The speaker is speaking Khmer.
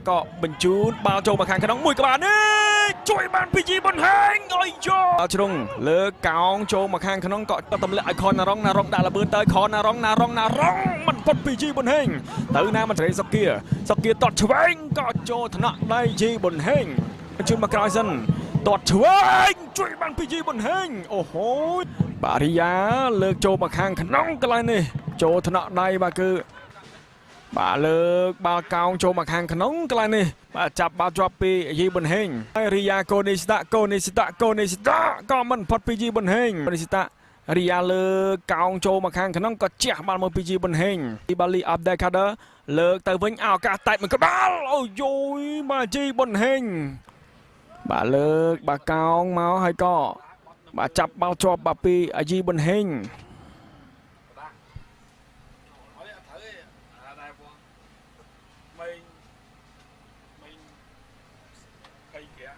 ក៏បញ្ជូនបាល់ចូលមកខាងក្នុង មួយក្បាលនេះជួយបានពីជីប៊ុនហេង អុយយោជ្រុងលើកោងចូលមកខាងក្នុង ក៏ទម្លាក់ឲ្យខនណារង ណារងដាក់លបឿនទៅ ខនណារង ណារង ណារងមិនផុតពីជីប៊ុនហេង ទៅណាមិនត្រី សុគា សុគាតតឆ្វេង ក៏ចូលថ្នាក់ដៃជីប៊ុនហេង ជូនមកក្រោយសិន តតឆ្វេងជួយបានពីជីប៊ុនហេង អូហូ បារីយ៉ាលើកចូលមកខាងក្នុង កន្លែងនេះចូលថ្នាក់ដៃ បាទ គឺបាទលើកបាល់កោងចូលមកខាងក្នុង កន្លែងនេះបាទចាប់បាល់ជាប់ពីយីប៊ុនហេង ហើយរីយ៉ាកូនីស្តា កូនីស្តា កូនីស្តាក៏មិនផុតពីយីប៊ុនហេង កូនីស្តា រីយ៉ាលើកោងចូលមកខាងក្នុង ក៏ជះបាល់មកពីយីប៊ុនហេង បាលីអាប់ដេកាឌ័រលើកទៅវិញ ឱកាសតែមួយក្បាល អូយយ បាទជីប៊ុនហេង បាទលើកបាទកោងមក ហើយក៏បាទចាប់បាល់ជាប់បាទពីអាយីប៊ុនហេង មីងមីងខៃក្រា